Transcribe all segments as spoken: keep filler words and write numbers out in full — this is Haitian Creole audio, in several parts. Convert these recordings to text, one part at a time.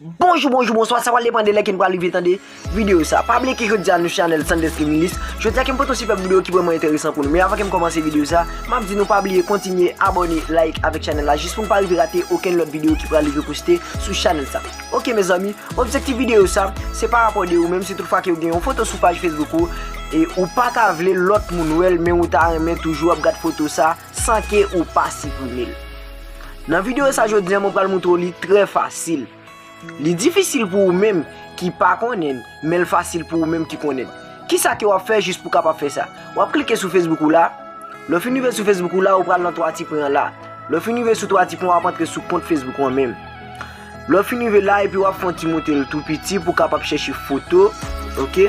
Bonjou, bonjou, bonswa, sa pral depann de lè ke n pral rive tande videyo sa. Pa bliye ke jodi a nou chanèl Sanders Gaming List. Jodi a ke m pote yon sipèb videyo ki vrèman enteresan pou nou. Men avan ke m kòmanse videyo sa, m ap di nou pa bliye kontinye abòne, like avèk chanèl la jis pou n pa rive rate okenn lòt videyo ki pral rive poste sou chanèl sa. Oke mezanmi, objektif videyo sa, se pa rapò de ou menm si tout fwa ke ou gen yon foto sou paj Facebook ou, e ou pa ta vle lòt moun wè l, men ou ta renmen toujou ap gad foto sa san ke ou pa siprime l. Nan videyo sa jodi a, mwen pral montre w li trè fasil. Li difisil pou ou menm ki pa konnen, men l fasil pou ou menm ki konnen. Kisa ke w ap fè jis pou w kapab fè sa? W ap klike sou Facebook ou la. Lè w fin rive sou Facebook ou la, ou pral nan twa ti pwen an la. Lè w fin rive sou twa ti pwen, w ap antre sou kont Facebook ou an menm. Lè w fin rive la, epi w ap fè yon ti monte l tou piti pou w kapab chèche foto, oke?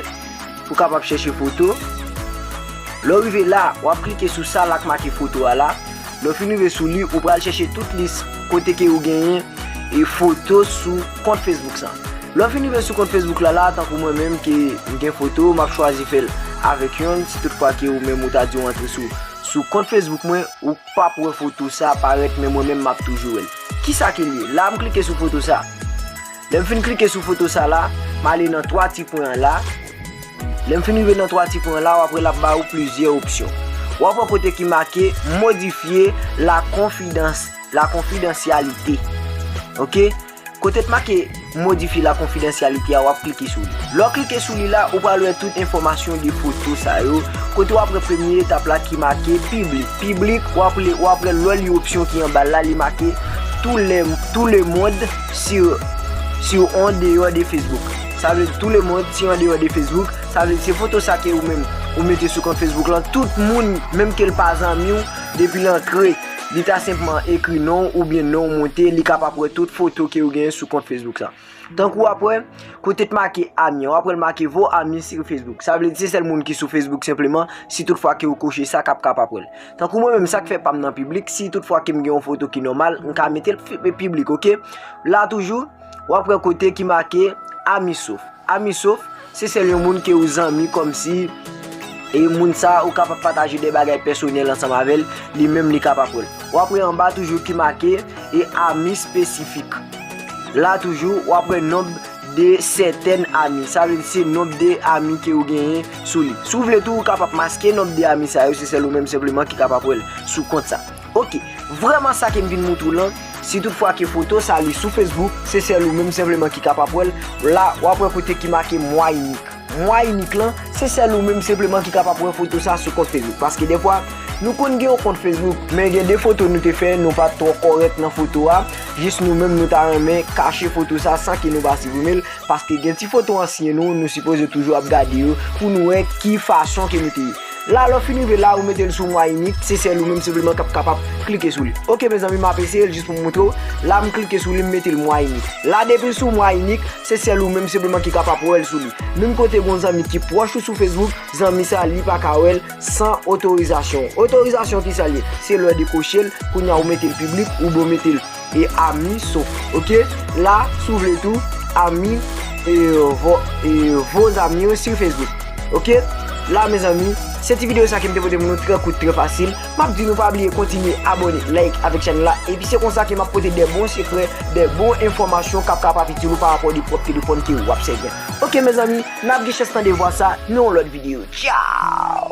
Pou w kapab chèche foto. Lè w rive la, w ap klike sou sa la k make foto a la. Lè w fin rive sou li, ou pral chèche tout lis kote ke ou genyen e foto sou kont Facebook sa. Lè w fin rive sou kont Facebook la la, tankou mwen menm ke m gen foto, m ap chwazi fè l avèk yonn. Si tout fwa ke ou menm ou ta di w antre sou, sou kont Facebook mwen, ou p ap wè foto sa parèt, men mwen menm m ap toujou wè l. Kisa ke l ye? La m klike sou foto sa. Lè m fin klike sou foto sa la, m ale nan twa ti pwen an la. Lè m fin rive nan twa ti pwen an la, w ap wè l ap ba ou plizyè opsyon. W ap wè kote ki make modifye la konfidans, la konfidansyalite. Oke? Kote t make modifye la konfidansyalite a, w ap klike sou li. Lè w klike sou li la, ou pral wè tout enfòmasyon de foto sa yo. Kote w ap wè premye etap la ki make piblik. Piblik, w ap wè, w ap wè lè li opsyon ki anba l la, li make tout le, tout le monde sur, sur en dehors de Facebook. Sa vle di tout le monde sur en dehors de Facebook. Sa vle di se foto sa ke ou menm ou mete sou kont Facebook lan. Tout moun, menm ke l pa zanmi w, depi l antre, li ta senpman ekri non w oubyen non w monte, li kapab wè tout foto ke ou genyen sou kont Facebook sa. Tankou w ap wè, kote t make ami an, w ap wè l make vos amis sur Facebook. Sa vle di se sèl moun ki sou Facebook senpleman, si tout fwa ke ou koche sa k ap kapab wè l. Tankou mwen menm, sa k fè pa m nan piblik, si tout fwa ke m gen yon foto ki nòmal, m ka mete l fi-, piblik, oke? La toujou, w ap wè kote ki make ami sof. Ami sof, se sèl yon moun ke ou zanmi kòmsi e moun sa ou kapab pataje de bagay pèsonèl ansanm avè l, li menm li kapab wè l. W ap wè anba toujou ki make e ami espesifik. La toujou, w ap wè nonb de sètèn ami. Sa vle di se nonb de ami ke ou genyen sou li. Si w vle tou, ou kapab maske nonb de ami sa yo, se sèl ou menm senpleman ki kapab wè l sou kont sa. Oke, vrèman sa ke m vin montre w lan, si tout fwa ke foto sa li sou Facebook, se sèl ou menm senpleman ki kapab wè l. La, w ap wè kote ki make mwa inik. Mwa inik lan, se sèl ou menm senpleman ki kapab wè foto sa sou kont Facebook. Paske defwa, nou konn gen yon kont Facebook, men gen de foto nou te fè, nou pa t twò kòrèk nan foto a. Jis nou menm nou ta renmen kache foto sa san ke nou pa siprime l. Paske gen ti foto ansyen nou, nou sipoze toujou ap gade yo pou nou wè ki fason ke nou te ye. La, lè w fin rive la, ou mete l sou mwa inik, se sèl ou menm senpleman k ap kapab klike sou li. Oke, mezanmi, m ap eseye l jis pou m montre w. La, m klike sou li, m mete l mwa inik. La, depi l sou mwa inik, se sèl ou menm senpleman ki kapab wè l sou li. Menm kote gen yon zanmi ki pwòch ou sou Facebook, zanmi sa, li pa ka wè l san otorizasyon. Otorizasyon ki sa l ye? Se lè w dekoche l, kounye a ou mete l piblik, oubyen w mete l e ami sof, oke? La, si w vle tou, ami, e, vo, e, vos amis sur Facebook, oke? La, mezanmi, se ti videyo sa ke m te pote pou nou, trè kout, trè fasil. M ap di nou pa bliye kontinye abòne, like avèk chanèl la. Epi se konsa ke m ap pote de bon sekrè, de bon enfòmasyon k ap kapab itil ou pa rapò de pwòp telefòn ke w ap sèvi a. Oke, mezanmi, n ap gen chans tande vwa sa nan yon lòt videyo. Tchaw!